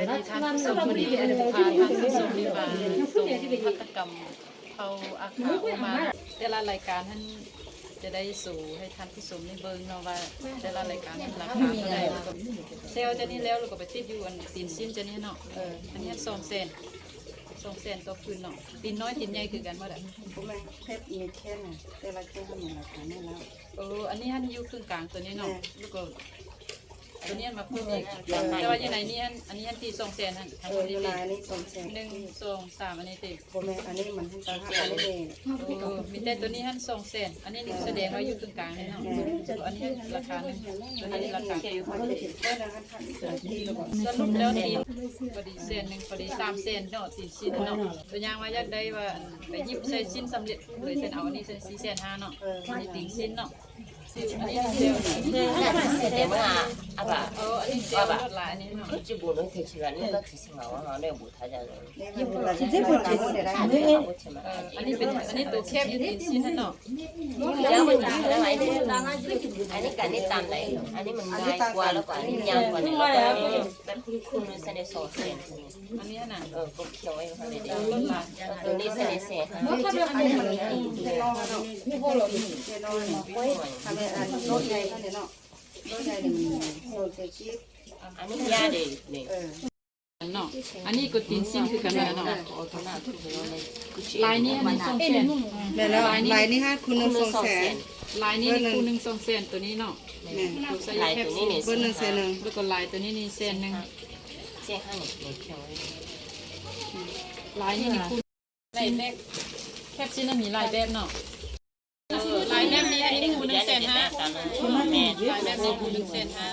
ທີ່ທ່ານຜູ້ຊົມມື້ນີ້ ພາທ່ານຜູ້ຊົມນີ້ມາຊົມຫັດຖະກຳເຜົ່າອາຄາໂອມານ. ແຕ່ລະລາຍການຫັ້ນຈະໄດ້ໂຊໃຫ້ທ່ານຜູ້ຊົມໄດ້ເບິ່ງເນາະວ່າ ແຕ່ລະລາຍການຫັ້ນລາຄາເທົ່າໃດ. ແຊວຈາກນີ້ແລ້ວ ແລ້ວກໍໄປຕິດຢູ່ອັນຕີນຊີ້ນຈາກນີ້ເນາະ. ເອີ ອັນນີ້ສອງແສນ ສອງແສນຕໍ່ຄືນເນາະ. ຕີນນ້ອຍຕີນໃຫຍ່ຄືກັນບໍ່ລະ? ບໍ່ແມ່ນ ແຄບມີແຄ່ນະ ແຕ່ລາແຂ້ງມັນລາຄານັ້ນແລ້ວ. ເອີ ອັນນີ້ຫັ້ນຢູ່ເຄິ່ງກາງໂຕນີ້ເນາະ. ແມ່ນ ແລ້ວກໍໂຕນີ້ມາເພີ່ມອີກ. ແຕ່ວ່າຢູ່ໃນນີ້ຫັ້ນ ອັນນີ້ຫັ້ນຕີສອງແສນຫັ້ນ ເອີ ຢູ່ໃນນີ້ສອງແສນ ໜຶ່ງ ສອງ ສາມ ອັນນີ້ຕິ. ບໍ່ແມ່ນ ອັນນີ້ມັນຫັ້ນຕ່າງຫາກ ອັນນີ້ແມ່ນ. ເອີ ມີແຕ່ໂຕນີ້ຫັ້ນສອງແສນ ອັນນີ້ສະແດງວ່າຢູ່ເຄິ່ງກາງນີ້ເນາະ. ແມ່ນ ອັນນີ້ຫັ້ນລາຄາໜຶ່ງ ອັນນີ້ລາຄາ ສະຫຼຸບແລ້ວນີ້ພໍດີແສນໜຶ່ງ ພໍດີສາມແສນເນາະ ຕີນຊີ້ນເນາະ. ຕົວຢ່າງວ່າຢາກໄດ້ວ່າ ໄປຫຍິບໃສ່ຊີ້ນສຳເລັດເລີຍ ຊັ້ນເອົາອັນນີ້ໃສ່ສີ່ແສນຫ້າເນາະ. ເອີ ອັນນີ້ຕີນຊີ້ນເນາະ. ເອີ ອັນນີ້ເຊວ ເອີ ອັນນີ້ເຊວລວດລາຍອັນນີ້ເນາະ. ເອີ ອັນນີ້ເປັນ ອັນນີ້ໂຕແຄບຢູ່ຕີນຊີ້ນຫັ້ນເນາະ. ອັນນີ້ກະນີ້ຕາມໃດ ອັນນີ້ມັນງ່າຍກວ່າ ແລ້ວກະອັນນີ້ຍາວກວ່ານີ້ ແລ້ວກະແບບຄຸນໆໃສ່ໃນສອງແສນ. ອັນນີ້ຫັ້ນນະ ເອີ ກົບຂຽວໄວ້ຢູ່ຫັ້ນເດ. ເອີ ໂຕນີ້ໃສ່ແສນຫ້າ. ອັນນີ້ມັນເປັນໂຕນ້ອຍເນາະ ໂຕໃຫຍ່ເນາະ ໂຕໃຫຍ່ນີ້ມັນສອງແສນກີບ. ອັນນີ້ຍາເດນີ້ ເອີ ເນາະ. ອັນນີ້ກໍຕີນຊີ້ນຄືກັນເນາະ. ລາຍນີ້ຫັ້ນສອງແສນ ແມ່ນແລ້ວ ລາຍນີ້ຫັ້ນຄູ່ໜຶ່ງສອງແສນ ລາຍນີ້ຄູ່ໜຶ່ງສອງແສນ ໂຕນີ້ເນາະ. ແມ່ນ ລາຍໂຕນີ້ນີ້ ເບີໜຶ່ງແສນໜຶ່ງ ແລ້ວກໍລາຍໂຕນີ້ນີ້ແສນໜຶ່ງ. ລາຍນີ້ນີ້ຄູ່ ລາຍແບບ ແຄບຊີ້ນມີຫຼາຍແບບເນາະ. ລາຍແບບນີ້ ອັນນີ້ຄູ່ໜຶ່ງແສນຫ້າ ລາຍແບບນີ້ຄູ່ໜຶ່ງແສນຫ້າ.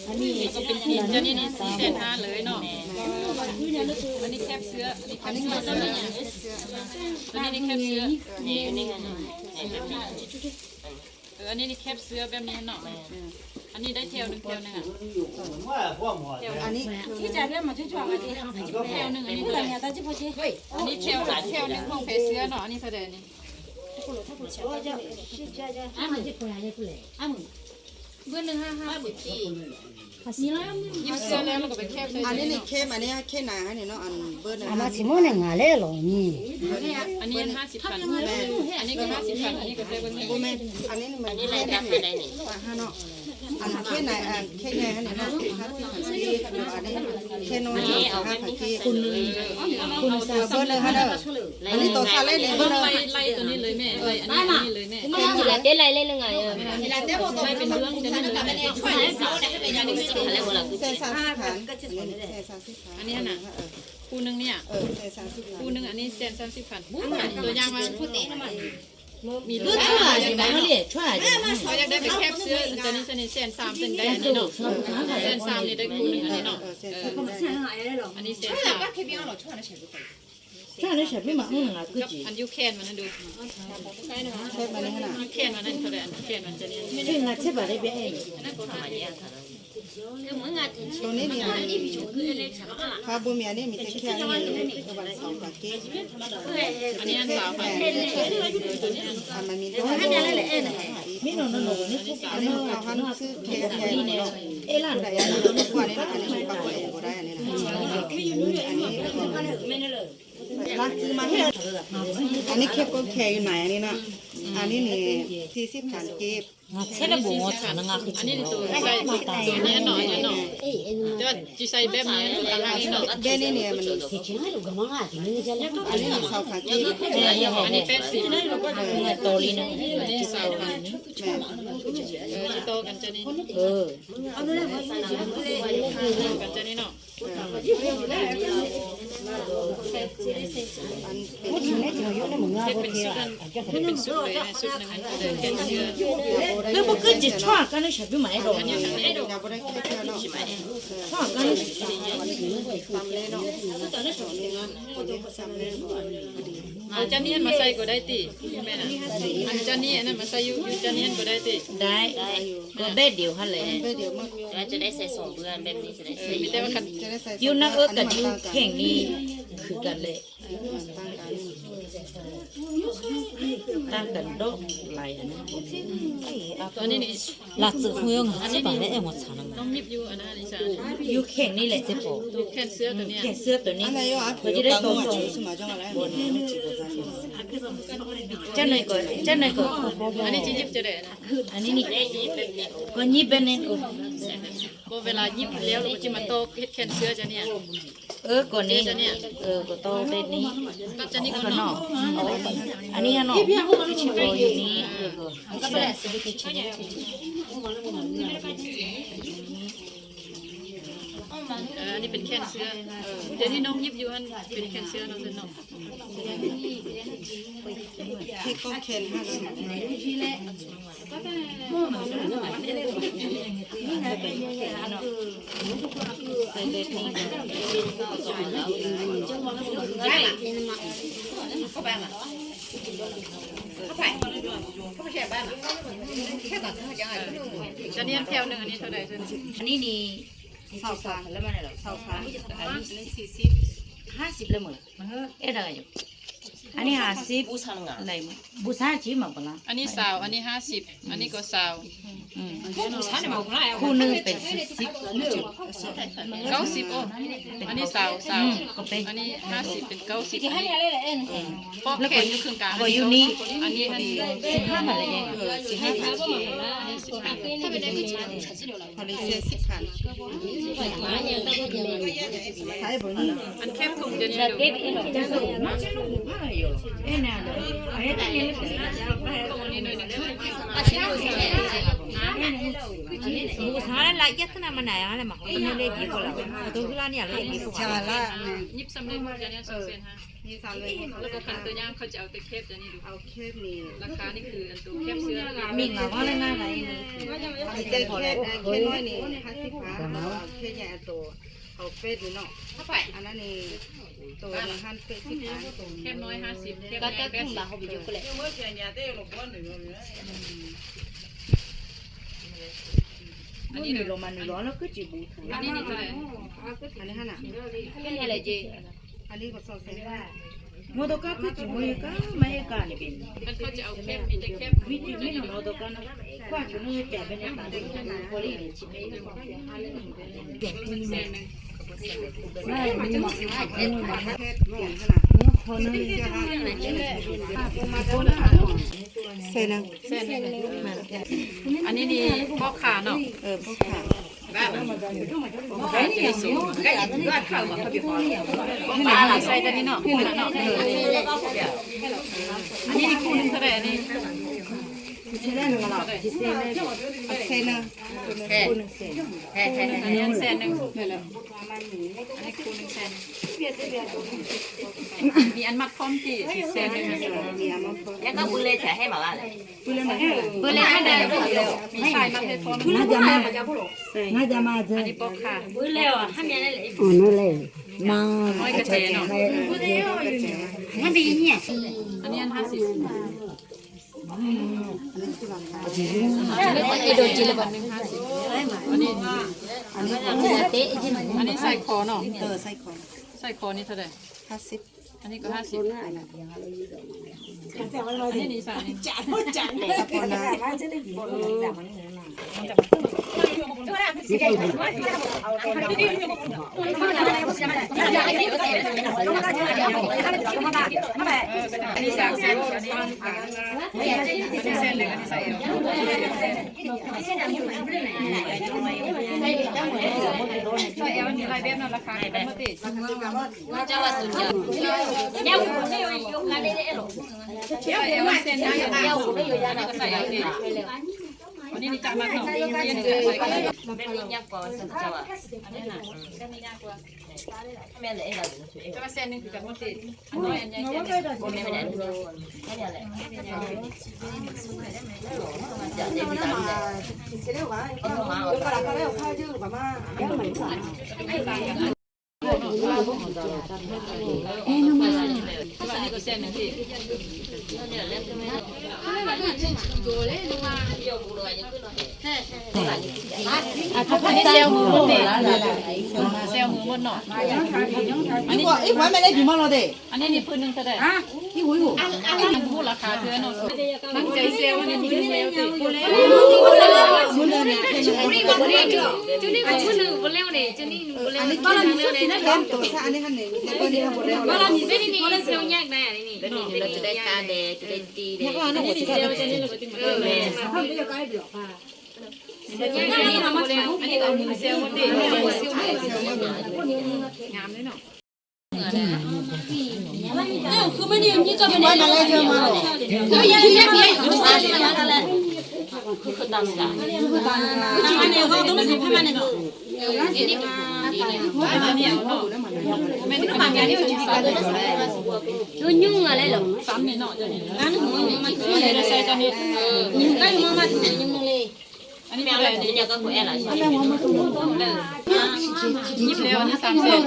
ອັນນີ້ກໍເປັນທີນ ອັນນີ້ນີ້ສີ່ແສນຫ້າເລີຍເນາະ. ອັນນີ້ແຄບເສື້ອ ອັນນີ້ແຄບເສື້ອ ອັນນີ້ແຄບເສື້ອ. ເອີ ອັນນີ້ແຄບເສື້ອແບບນີ້ເນາະ. ອັນນີ້ໄດ້ແຖວໜຶ່ງ ແຖວໜຶ່ງອະ ອັນນີ້ແຖວໜຶ່ງ ອັນນີ້ແຖວ ແຖວໜຶ່ງຂອງແພເສື້ອເນາະ. ອັນນີ້ເທົ່າໃດນີ້? ເບີໜຶ່ງຫ້າ ຫ້າສິບ ຍິບເສື້ອແລ້ວ ແລ້ວກໍໄປແຄບໃສ່. ອັນນີ້ນີ້ແຄບ ອັນນີ້ແຄບໜາ ອັນນີ້ເນາະ ອັນເບີໜຶ່ງ ອັນນີ້ຫ້າສິບພັນ ອັນນີ້ກໍຫ້າສິບພັນ ອັນນີ້ກໍໃສ່ເບິ່ງ. ບໍ່ແມ່ນ ອັນນີ້ມັນ ອັນນີ້ລາຍດຳປານໃດນີ້? ອ່າຮະເນາະ ອັນແຄບໜາ ອັນແຄບໃຫຍ່ຫັ້ນເນາະ ຫ້າສິບພັນກີບ. ອັນນີ້ແຄບນ້ອຍ ສາມສິບຫ້າພັນກີບ. ເບີໜຶ່ງຫັ້ນເດີ ອັນນີ້ໂຕຊາເລັກນີ້ ເບີໜຶ່ງ ໄລ່ ໄລ່ໂຕນີ້ເລີຍແມ່ ໄລ່ອັນນີ້ເລີຍແມ່. ລາຍເຕັດລາຍເລັກລະໄງ ເອີ ລາຍເປັນເລື່ອງຈະໄດ້ເລີຍ. ແສນສາມສິບພັນ ແສນສາມສິບພັນ ອັນນີ້ຫັ້ນນະ ເອີ ຄູ່ໜຶ່ງນີ້ ເອີ ແສນສາມສິບພັນ ຄູ່ໜຶ່ງ. ອັນນີ້ແສນສາມສິບພັນ ໂຕຢ່າງວ່າມີລູກ ເຮົາຢາກໄດ້ໄປແຄບເສື້ອ ອັນນີ້ ອັນນີ້ແສນສາມ ຈັ່ງໄດ້ອັນນີ້ເນາະ. ແສນສາມນີ້ໄດ້ຄູ່ໜຶ່ງອັນນີ້ເນາະ. ເອີ ອັນນີ້ແສນສາມ ກັບອັນຢູ່ແຂນມັນຫັ້ນດູ ແຂນມັນຫັ້ນນະ ແຂນມັນຫັ້ນເທົ່າໃດ? ອັນແຂນມັນຈະນີ້ ໂຕນີ້ນີ້ ຖ້າບໍ່ມີອັນນີ້ມີແຕ່ແຄບນີ້ ຄືວ່າສອງພັນກີບ. ອັນນີ້ອັນສາມພັນ ອັນມັນມີໂຕນີ້ ອັນນີ້ເຮົາຫັ້ນຊື້ແຄບໃຫຍ່ເນາະ. ອັນນີ້ປາກແອບໍ່ໄດ້ ອັນນີ້ນະ ອັນນີ້ ອັນນີ້ແຄບກໍແຄບຢູ່ໃນອັນນີ້ເນາະ. ອັນນີ້ນີ້ສີ່ສິບພັນກີບ. ອັນນີ້ໂຕໃສ່ ໂຕນີ້ເນາະ ອັນນີ້ເນາະ ແຕ່ວ່າຊິໃສ່ແບບນີ້ຕ່າງຫາກເນາະ. ແບບນີ້ນີ້ມັນ ອັນນີ້ສອງພັນກີບ ອັນນີ້ແປດສິບ ໂຕລີໜຶ່ງ ອັນນີ້ສາມພັນ. ແມ່ນ ເອີ ຊິຕໍ່ກັນຈາກນີ້ ເອີ ຕໍ່ກັນຈາກນີ້ເນາະ. ອັນເປັນ ເປັນຊຸດ ເປັນຊຸດເລີຍ ຊຸດໜຶ່ງຫັ້ນ ເອີ ເປັນເສື້ອ ແລ້ວມັນກໍຈະຊ່ວຍກັນໃຫ້ສະບາຍດອກ ອັນນີ້ຍັງບໍ່ໄດ້ແຄບເທື່ອເນາະ. ຊ່ວຍກັນ ຕຳເລເນາະ ຕຳເລ ເອົາຈານນີ້ຫັ້ນມາໃສ່ກໍໄດ້ຕິ ແມ່ນນະ ອັນຈານນີ້ອັນນັ້ນມາໃສ່ຢູ່ ຢູ່ຈານນີ້ຫັ້ນກໍໄດ້ຕິ. ໄດ້ ກໍແບບດຽວຫັ້ນແຫຼະ ແບບດຽວໝົດ ແຕ່ວ່າຈະໄດ້ໃສ່ສອງເບື້ອງ ແບບນີ້ຈະໄດ້ໃສ່ ເອີ ມີແຕ່ວ່າຄັນ ຢູ່ໜ້າເອິກກັບຢູ່ແຂ້ງນີ້ຄືກັນແຫຼະ. ເອີ ມັນຕ່າງກັນ ເອີ ຕ່າງກັນດອກລາຍອັນນັ້ນ ຕົວນີ້ນີ້ ລາດເສືອຫູຍົງ ອັນນີ້ນີ້ ຊິບາດແລ້ວ ເອ ໝົດສາມ ຕ້ອງຫຍິບຢູ່ອັນນັ້ນ ອັນນີ້ຊະ ຢູ່ແຂ້ງນີ້ແຫຼະ ເຈັບບໍ່ ແຂນເສືອຕົວເນີ້ຍ ແຂນເສືອຕົວນີ້ ເພິ່ນຈະໄດ້ສອງ ສອງ ຈັກໜ້ອຍກໍ ຈັກໜ້ອຍກໍ ອັນນີ້ຊິຫຍິບຈັ່ງໃດ ອັນນີ້ນີ້ ກໍຫຍິບແບບນີ້ ໂອ້ ບໍ່ ເວລາຫຍິບແລ້ວ ແລ້ວກໍຊິມາຕໍ່ເຮັດແຂນເສືອຈັ່ງນີ້ ເອີ ກໍນີ້ ເອີ ກໍຕໍ່ເປັນນີ້ ກໍຈະນີ້ກໍເນາະ ອັນນີ້ຫັ້ນເນາະ ກໍຢູ່ນີ້ ເອີ ເອີ ອັນນີ້ເປັນແຂນເສືອ ດຽວນີ້ນ້ອງຫຍິບຢູ່ຫັ້ນ ເປັນແຂນເສືອເນາະ ເນາະ ເຮັດກໍແຂນຫັ້ນ ຈະນຽນແຖວໜຶ່ງ ອັນນີ້ເທົ່າໃດ? ອັນນີ້ນີ້ ຊາວພັນ ຊາວພັນ ອັນນີ້ສີ່ສິບ ຫ້າສິບແລ້ວມື້ ເອີ ອັນນີ້ຫ້າສິບ ໄດ້ໝົດ ບູຊາຈີມາບໍ່ລະ ອັນນີ້ຊາວ ອັນນີ້ຫ້າສິບ ອັນນີ້ກໍຊາວ ອືມ ຄູ່ໜຶ່ງເປັນສິບ ເກົ້າສິບ ໂອ້ ອັນນີ້ຊາວ ຊາວ ອືມ ກໍເປັນ ອັນນີ້ຫ້າສິບ ເປັນເກົ້າສິບ ອັນນີ້ ອືມ ປອກແຂນຢູ່ເຄິ່ງກາງ ກໍຢູ່ນີ້ ອັນນີ້ ອັນນີ້ສິບຫ້າບາດແລ້ວ ເອີ ສິບຫ້າບາດ ອັນນີ້ສິບຫ້າ ພໍໄດ້ເສຍສິບພັນ ຂາຍບໍ່ນີ້ ອັນແຄບຖົງຈະນີ້ດູ ບູຊາລະອຽດຂະໜາດມັນນະ ລະມາເຮົາເລີຍດີກວ່າລະ ໂຕຄືລະນີ້ລະອຽດດີກວ່າ ຊາລະ ຍິບສຳເລັດຈະນີ້ສອງແສນຫ້າ ມີສາມເລີຍ ແລ້ວກໍຄັນຕົວຢ່າງເຂົາຈະເອົາແຕ່ແຄບຈະນີ້ດູ ເອົາແຄບນີ້ ລາຄານີ້ຄືອັນໂຕແຄບເສື້ອ ມີງາມວ່າລະງາມໄດ໋ ອັນນີ້ແຄບ ແຄບນ້ອຍນີ້ຫ້າສິບພັນ ແຄບໃຫຍ່ອັນໂຕ ເອົາເຟດນີ້ເນາະ ອັນນັ້ນນີ້ໂຕໜຶ່ງຫັ້ນແປດສິບບາດ ແຄບນ້ອຍຫ້າສິບ ແຄບໃຫຍ່ແປດສິບ ອັນນີ້ລົງມາໜຶ່ງຮ້ອຍແລ້ວຄືຈິບູ ອັນນີ້ນີ້ເທົ່າໃດ ອັນນີ້ຫັ້ນນະ ອັນນີ້ກໍສອງແສນ ໂມໂຕກາຄືຈິໂມຍກາ ມາເອການີ້ເປັນ ຄັນເຂົາຈະເອົາແຄບ ມີແຕ່ແຄບ ມີຈິ ມີໂມໂຕການະ ກວ່າຈະເນີຈະເປັນເອກາ ໂຄລີນີ້ ແສນໜຶ່ງ ແສນໜຶ່ງ ອັນນີ້ນີ້ປອກຂາເນາະ ເອີ ປອກຂາ ປອກຂາຈະມີສູງ ປອກຂາໃສ່ຕົວນີ້ເນາະ ອັນນີ້ຄູ່ໜຶ່ງເທົ່າໃດ ອັນນີ້ ແສນໜຶ່ງ ແສນໜຶ່ງ ອັນນີ້ແສນໜຶ່ງ ອັນນີ້ຄູ່ໜຶ່ງແສນ ມີອັນມັດພ້ອມທີ່ແສນໜຶ່ງ ແລ້ວກໍບຸນເລີຍແຖມໃຫ້ມາວ່າ ເປີດເລີຍ ມີສາຍມັດໃຫ້ພ້ອມ ໜ້າຈະມາ ໜ້າຈະມາເຈີ ອັນນີ້ປອກຂາ ເປີດແລ້ວ ອັນນັ້ນແຫຼະ ມາ ນ້ອຍກະແຈເນາະ ມັນເປັນຫຍັງ ອັນນີ້ອັນຫ້າສິບ ອັນນີ້ ອັນນີ້ໃສ່ຄໍເນາະ ເອີ ໃສ່ຄໍ ໃສ່ຄໍນີ້ເທົ່າໃດ ຫ້າສິບ ອັນນີ້ກໍຫ້າສິບ ອັນນີ້ນີ້ໃສ່ນີ້ ອັນນີ້ສາມສິບ ອັນນີ້ແສນໜຶ່ງ ອັນນີ້ໃສ່ແອວ ໃສ່ແອວ ມີຫຼາຍແບບເນາະ ລາຄານີ້ປະກະຕິ ອັນນີ້ຈະມັດເນາະ ປ່ຽນເສື້ອໃສ່ ແບບນີ້ຍາກກວ່າ ອັນນີ້ນະ ແບບນີ້ຍາກກວ່າ ແມ່ນແຫຼະ ແຕ່ວ່າແສນໜຶ່ງຄືກັນໝົດຕິ ອັນນ້ອຍອັນໃຫຍ່ ເອີ ມາ ອັນນີ້ກໍແສນໜຶ່ງຕິ ອັນນີ້ແຊວມືໝົດເດ້ ແຊວມືໝົດເນາະ. ອັນນີ້ ອັນນີ້ນີ້ ພື້ນໜຶ່ງເທົ່າໃດ? ອັນ ອັນນີ້ບໍ່ຮູ້ລາຄາເທື່ອເນາະ. ຕັ້ງໃຈແຊວ ອັນນີ້ມື້ໜຶ່ງແລ້ວຕິ. ເຈົ້ານີ້ກໍມື້ໜຶ່ງບໍ່ແລ້ວເດ້ ເຈົ້ານີ້ບໍ່ແລ້ວ. ອັນນີ້ແຊວຍາກໄດ໋ ອັນນີ້ນີ້ ເຈົ້ານີ້ຈະໄດ້ກາແດ່ ຈະໄດ້ຕີແດ່. ອັນນີ້ແຊວ ເຈົ້ານີ້ ເອີ ແມ່ນ ອັນນີ້ກໍເອົາມືແຊວໝົດເດ້. ງາມເດ້ເນາະ. ອັນນີ້ເທົ່າໃດນີ້? ຍິບແລ້ວ ອັນນີ້ສາມແສນ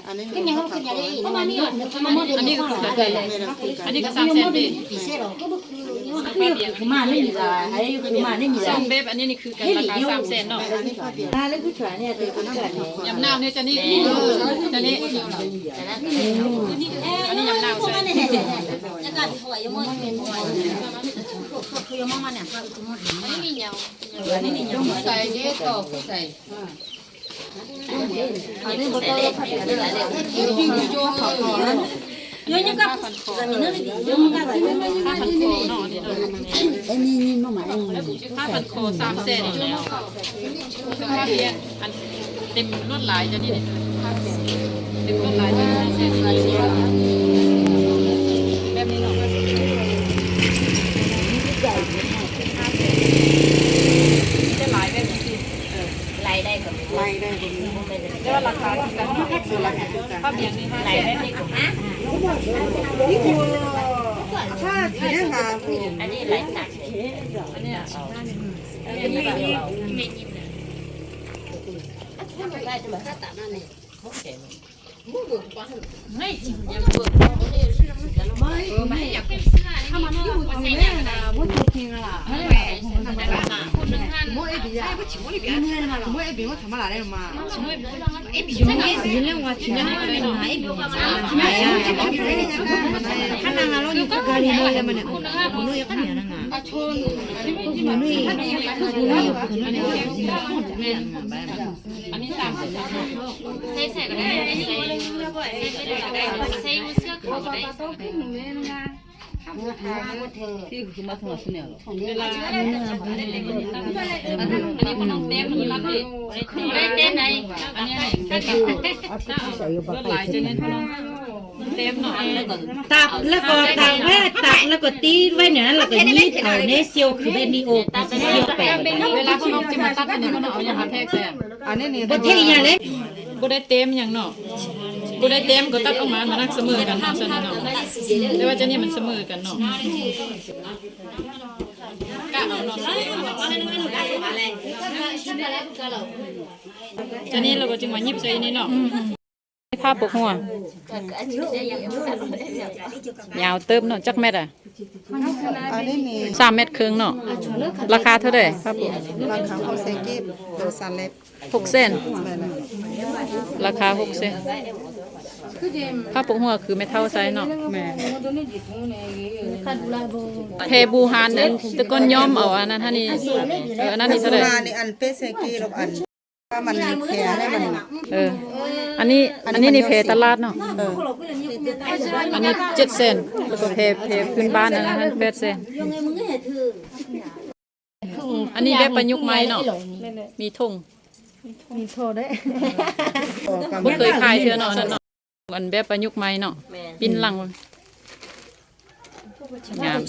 ອັນນີ້ກໍຄືກັນ ອັນນີ້ກໍສາມແສນເດ້. ສອງແບບ ອັນນີ້ນີ້ຄືກັນ ລາຄາສາມແສນເນາະ. ຍຳນາວນີ້ ເຈົ້ານີ້ ເຈົ້ານີ້ ອັນນີ້ຍຳນາວໃສ່ ໃສ່ເດ້ ຕໍ່ຄືໃສ່ ຫ້າພັນຂໍ ສາມແສນ ອັນ ເຕັມລວດລາຍເຈົ້ານີ້ ເຕັມລວດລາຍເຈົ້ານີ້ ແບບນີ້ເນາະ. ມີແຕ່ລາຍແບບນີ້ຕິ ລາຍໄດ້ກໍມີ ລາຍໄດ້ກໍມີ ແຕ່ວ່າລາຄາຄືກັນເນາະ. ລາຍແບບນີ້ກໍມີ ອັນນີ້ລາຍຕັດ ອັນນີ້ ອັນນີ້ສາມສິບ ໃສ່ ໃສ່ກໍໄດ້ ໃສ່ ໃສ່ເສື້ອຂາວກໍໄດ້. ອັນນີ້ບໍ່ຕ້ອງແຕ້ມ ມັນຮັບເດ້ ໄດ້ແຕ້ມໃດ ອັນນີ້ ລວດລາຍຈະແນ່ນ ແຕ້ມເນາະ. ຕັດແລ້ວກໍ ຕັດແລ້ວກໍຕີໄວ້ແນວນັ້ນ ແລ້ວກໍຍິບເອົາເນ ສ່ຽວຄືແບບນີ້ ໂອ ກໍຊິສ່ຽວໄປ. ເວລາເຂົາເອົາຈະມາຕັດອັນນີ້ ເຂົາເອົາຫຍັງມາແທກໃສ່? ອັນນີ້ນີ້ ບໍ່ແທກຫຍັງເດ້ ບໍ່ໄດ້ແຕ້ມຫຍັງເນາະ ບໍ່ໄດ້ແຕ້ມກໍຕັດອອກມາ ມັນສະເໝີກັນເນາະ ຊັ້ນເນາະ. ແຕ່ວ່າເຈົ້ານີ້ມັນສະເໝີກັນເນາະ ກະເອົາເນາະ. ເຈົ້ານີ້ລາວກໍຈຶ່ງມາຫຍິບໃສ່ນີ້ເນາະ. ຜ້າປົກຫົວ ຍາວເຕີບເນາະ. ຈັກແມັດອະ? ອັນນີ້ນີ້ ສາມແມັດເຄິ່ງເນາະ. ລາຄາເທົ່າໃດ? ຜ້າປົກ ລາຄາຫົກແສນກີບ ໂຕສາເລັບ ຫົກແສນ ແມ່ນລະ ລາຄາຫົກແສນ. ຜ້າປົກຫົວຄືແມ່ເຖົ້າໃສ່ເນາະ. ແມ່ນ ແພບູຮານ ອັນແຕ່ກ່ອນຍ້ອມເອົາອັນນັ້ນຫັ້ນນີ້. ເອີ ອັນນັ້ນນີ້ເທົ່າໃດ? ມານີ້ອັນເປັດແສນກີບ ອັນ ມັນແພໃດມັນ. ເອີ ອັນນີ້ ອັນນີ້ນີ້ແພຕະຫຼາດເນາະ. ເອີ ອັນນີ້ເຈັດແສນ ແລ້ວກໍແພ ແພພື້ນບ້ານອັນນັ້ນແປດແສນ. ອັນນີ້ແບບປະຍຸກໃໝ່ເນາະ ມີຖົງ ມີທໍ່ໄດ້ ບໍ່ເຄີຍຂາຍເທື່ອເນາະ ອັນນັ້ນເນາະ. ອັນແບບປະຍຸກໃໝ່ເນາະ ແມ່ນ ປິ່ນຫຼັງ ງາມ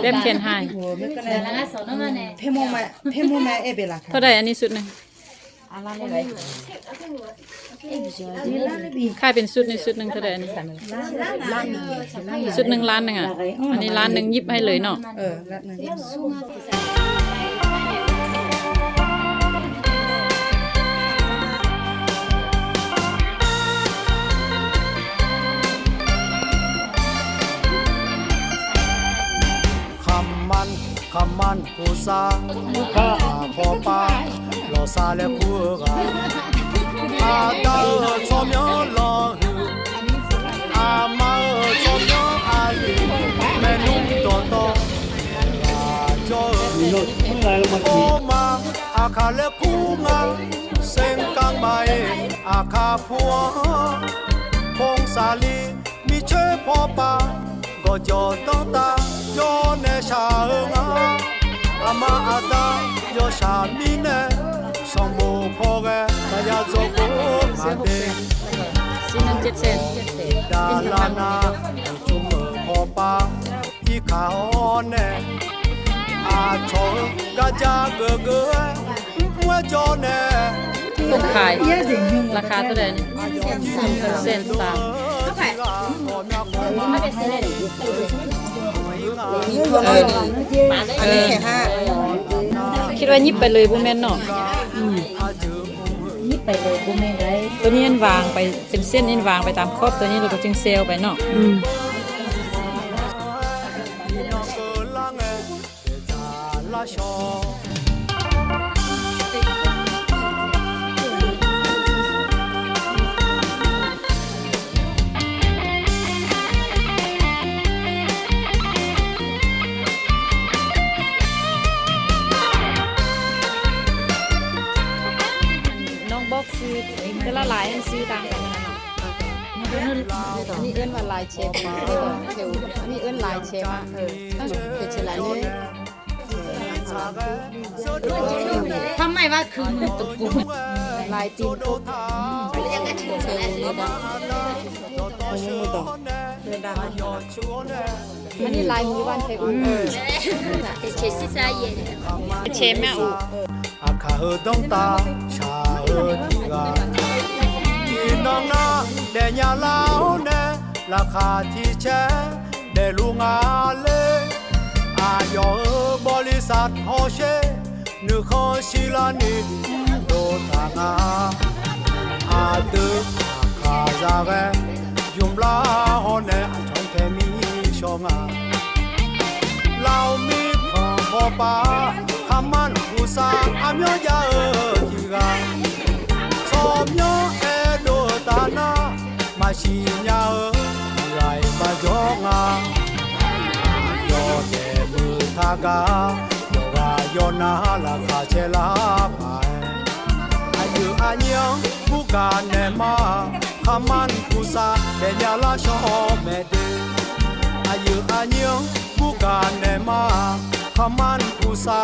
ແບບແຂນຫາຍ. ເທົ່າໃດອັນນີ້ຊຸດໜຶ່ງ? ຂາຍເປັນຊຸດນີ້ ຊຸດໜຶ່ງເທົ່າໃດອັນນີ້? ຊຸດໜຶ່ງລ້ານໜຶ່ງອະ ອັນນີ້ລ້ານໜຶ່ງ ຫຍິບໃຫ້ເລີຍເນາະ. ເອີ ລ້ານໜຶ່ງ. ຂະໝັ້ນພູຊາ ຜູ້ຂ້າພໍ່ປ້າ ລໍຊາແລຄູເອີກາ ອາຕາເອີຊອມຍອລອຫື ອາມາເອີຊອມຍອອາລີ ແມ່ນຸ່ງຕໍຕໍ່ ລາຈໍເອີ ໂອມາ ອາຄາແລຄູງາ ເສັງກາງມາເອ ອາຄາພົວ ພົງສາລີ ມີເຊພໍ່ປ້າ ກໍຈໍຕອງຕາ ຈໍແນຊາເອີງາ ອາມາອາຕາ ຍໍຊາມີແນ ສອງໂມພໍ່ແກ ຕາຍາໂຈໂກມາເດ ສີ່ໜຶ່ງເຈັດແສນ ດາລານາ ຈຸມເອີພໍ່ປ້າ ອີຂາອອນແນ ອາຊອກະຈາເກີເກີ ຕົກຂາຍ ລາຄາເທົ່າໃດນີ້? ແສນສາມ ອັນນີ້ແສນຫ້າ ຄິດວ່າຫຍິບໄປເລີຍບໍ່ແມ່ນເນາະ? ອືມ ໂຕນີ້ມັນວາງໄປເປັນເສັ້ນ ນີ້ວາງໄປຕາມຂອບ ໂຕນີ້ແລ້ວກໍຈຶ່ງແຊວໄປເນາະ. ອືມ ນ້ອງບອກຊື່ແຕ່ລະລາຍ ມັນຊື່ຕ່າງກັນນະເນາະ. ອັນນີ້ເອີ້ນວ່າລາຍເຊມ ອັນນີ້ເອີ້ນລາຍເຊມ ເອີ ເປັນເຊລານີ ທຳໄມວ່າຄືມືຕົກກຸມ ລາຍຕີນກົບ ເຊລານີດຳ ອັນນີ້ລາຍໝູບ້ານໄທອຸ ເອີ ເຊຊິຊາເຢັນ ເຊມາອຸ ອາຄາເຮີດອງຕາ ຊາເຮີທິກາ ອີນ້ອງນາ ແດຍາລາວແນ ລາຄາທີ່ແຊ ແດລູງາເລ ອາຍໍເຮີບໍລິສັດຫໍເຊ ນຶເຄີຊິລານິ ໂດຕາງາ ອາຕຶ ອາຄາຊາແກ ຢຸມລາຫໍແນ ອາຈອນແທມີຊອງາ ລາວມີຂອງພໍ່ປ້າ ຄຳໝັ້ນພູຊາ ອາມຍໍຢາເອີທິກາ ຊອມຍໍແອໂດຕານາ ມາຊິຍາເອີ ໄລມາຈອງາ ຍອແຕ່ມືທາກາ ຍອກາຍອນາ ລາຄາແຊລາພາຍ ອາຍືອອາຍຽງ ບູກາແນມາ ຄຳໝັ້ນພູຊາ ແດຍາລາຊອແມເດ ອາຍືອອາຍຽງ ບູກາແນມາ ຄຳໝັ້ນພູຊາ